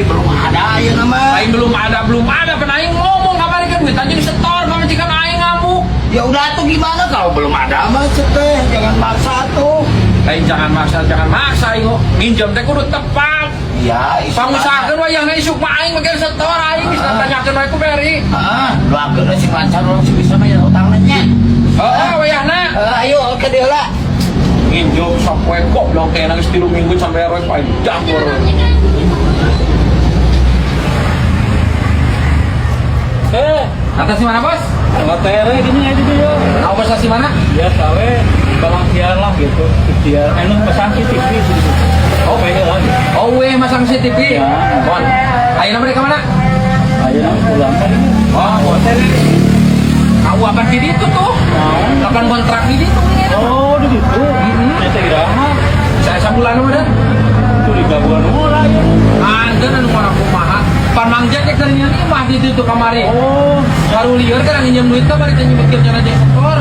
Boy, belum ada ya nama. Aing belum ada, belum ada. Pan aing ngomong kamari kan duit aja disetor pamajikan aing ngamuk. Ya udah tuh, gimana kalau belum ada mah teh, jangan maksa tuh. Lain jangan maksa aing nginjem teh kudu tepat. Iya, isuk. Pangusahakeun wayahna, isuk mah aing make setor aing geus tanyakeun wae ku Beri. Ah, doakeun sing lancar, urang sing bisa bayar utangna nya. Heeh, wayahna. Eh, ayo ke dieu lah. Nginjem sapoe goblok teh nangis 3 minggu sampai roy panjang bor. Eh, Atas di mana, Bos? Nggak tere gini aja dia. Tahu bos di mana? Biasa we, balang siar lah gitu. Siar, eh, lu pasang CCTV gitu. Oh, kayaknya lagi. Oh, weh masang CCTV. Ya. Bon. Ayo mereka mana? Ayo nang pulang kan ini. Oh, Hotel. Kau apa di situ tuh? Kapan kontrak di situ? Oh, di situ. Mm-mm. Nyata iraha. Saya sabulan udah. Curiga gua nu ya. Anda anu mana kumaha? Pan Mang Jack dari ini mah di situ kamari. Oh, Baru lieur kan nginjem duit kamari teh nyebutkeun cara jeung setor.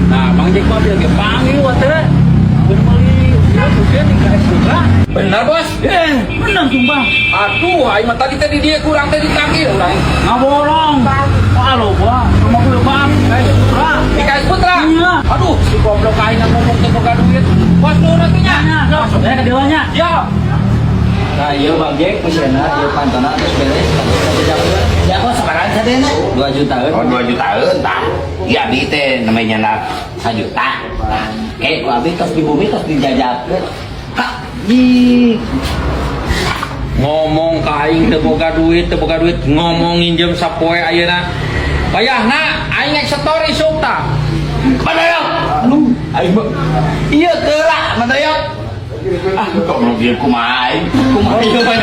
Nah, Bang Jack mah biar ge panggil wa teh. Keur meuli ieu juga di KS Putra. Benar, Bos? Eh, menang sumpah. Aduh, aing mah tadi teh di dia kurang teh ditagih urang. Ngaborong. Wah, lo gua, rumah gue bang, KS Putra. Di KS Putra. Iya. Aduh, si goblok aing ngomong teh boga duit. Bos nu atuh nya. Masuk ya ke delanya. Ya. Nah, iya Bang Jack, mesinna ieu pantona terus beres. Ya kok sekarang sadena? 2 jutaan. Oh, 2 jutaan tah. Ya abi teh namanya nak 1 juta. Tah, kayak ku abi tos di bumi tos dijajakeun. Kak, di Ngomong ka aing teu boga duit, teu boga duit, ngomong nginjem sapoe ayeuna. Wayahna aing rek setor isuk tah. Mana? Aduh, aing mah iya gerak, mana ya? Ah, kok belum dia kumaha aing? Kumaha ieu mah?